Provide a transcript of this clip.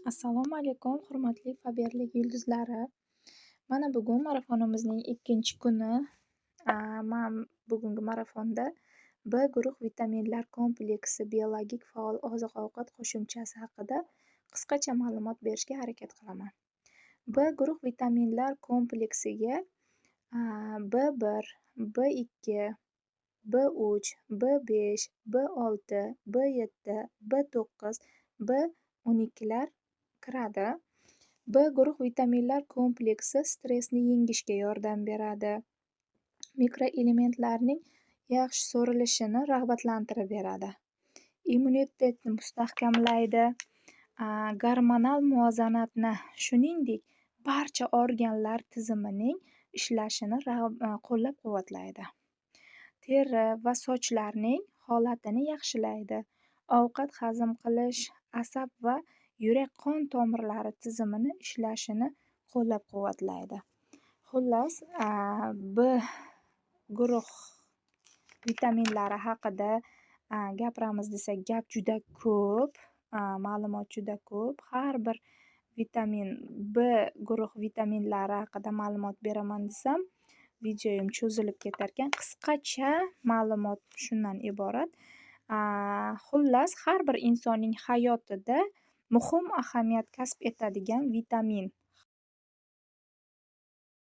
Assalomu alaykum, hurmatli Faberlik yulduzlari. Mana bugun marafonimizning ikkinchi kuni. Man bugungi marafonda B guruh vitaminlar kompleksi biologik faol oziq-ovqat qo'shimchasi haqida qisqacha ma'lumot berishga harakat qilaman. B guruh vitaminlar kompleksiga B1, B2, B3, B5, B6, B7, B9, B12lar kiradi. B guruh vitaminlar kompleksi stressni yengishga yordam beradi. Mikroelementlarning yaxshi so'rilishini rag'batlantirib beradi. Immunitetni mustahkamlaydi, gormonal muvozanatni, shuningdek, barcha organlar tizimining ishlashini qo'llab-quvvatlaydi. Teri va sochlarning holatini yaxshilaydi. Ovqat hazm qilish, asab va yurak-qon tomirlari tizimini ishlashini qo'llab-quvvatlaydi. Xullas, B guruh vitaminlari haqida gapiramiz desak, gap juda ko'p, ma'lumot juda ko'p. Har bir vitamin B guruh vitaminlari haqida ma'lumot beraman desam, videoyim cho'zilib ketarkan. Qisqacha ma'lumot shundan iborat. Xullas, har bir insonning hayotida muhim ahamiyat kasb etadigan vitamin.